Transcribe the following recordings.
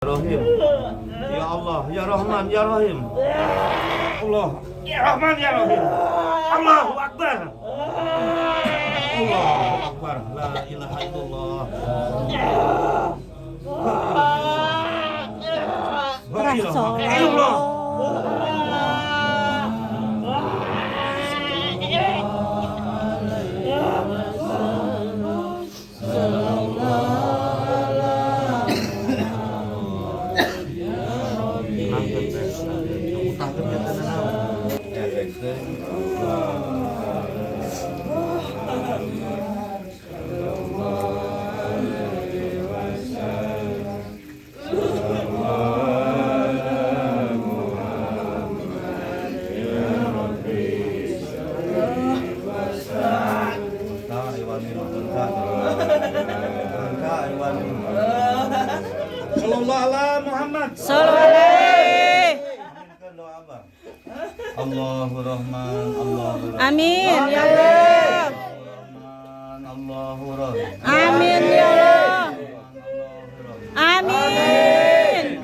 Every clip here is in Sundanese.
Rahim. Ya Allah, ya Rahman, ya Rahim. Allah, ya Rahman, ya Rahim. Allahu Akbar. Allahu Akbar. La ilaha illallah. La ilaha illallah. Sallallahu alaihi Muhammad. Allahu Rahman, Allahu Rahim. Amin ya Allah. Rahman, Allahu Rahim. Amin ya Allah. Amin.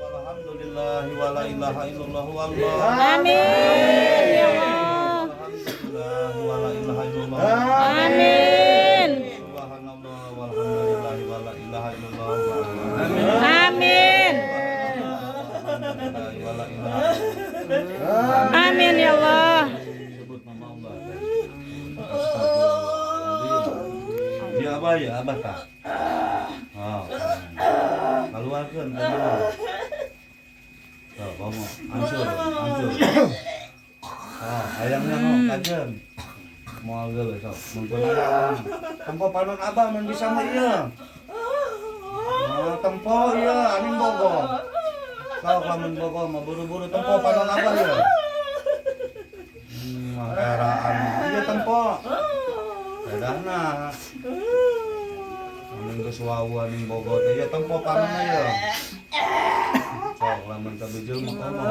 Alhamdulillah wa la ilaha illallah wallah. Amin ya Allah. Alhamdulillah wa la ilaha illallah. Amin. Subhanallah walhamdulillah wa la ilaha illallah. Amin. Alhamdulillah wa la ilaha. Amin ya Allah. Sebut nama Allah. Astagfirullahaladzim. Ya abah ya abah tak. Oh. Keluarkan keluar. Tuh, kamu hancur, hancur. Ah, ayamnya mau kajen. Moal geuleuh sok. Mun ayam. Tempo panon abah mun bisa mah ieu. Ah, tempo ieu aning bogo. Sok lamun bogo mah buru-buru tempo panon abah ieu. Eraan. Iya tempo. Edahna. Amun geus wawuh aning bogo teh ieu tempo panonna ieu. Sok lamun teu bijil mah komo.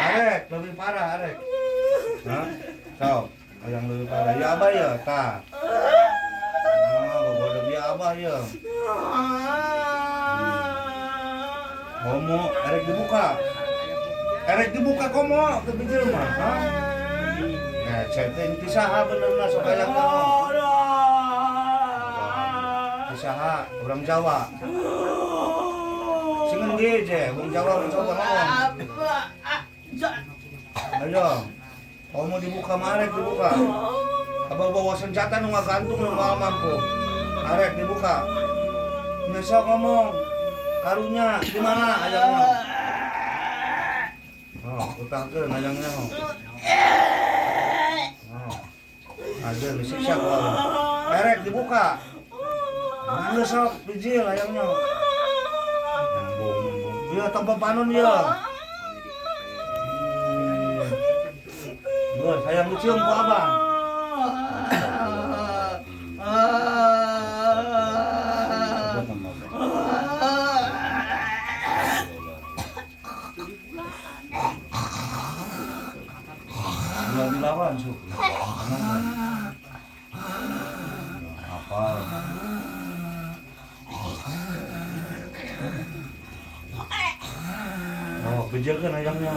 Arek lebih parah arek. Hah? Sok, yang lebih parah. Ya abah ya, tah. Nah, bogo ya abah ya. Komo, arek dibuka. Erek dibuka komo ke bijil mah, hah? Ya, ceteng ti saha benerna sok aya komo. Ti saha urang Jawa. Sing endi je, wong Jawa wong coba ngomong. Ayo. Komo dibuka mah arek dibuka. Abah bawa senjata nu ngagantung nu moal mampu. Arek dibuka. Besok ngomong. Karunya di mana ayangnya? Oh, utangkeun ayangnya. Oh. Aja disiksa ku abah. Erek dibuka. Mana sok bijil ayangnya. Nyambung, nyambung. Iya tempo panon ya. Geus, hayang dicium ku abah. Ulah dilawan su. Apa? Oh, bejelkeun ayamnya.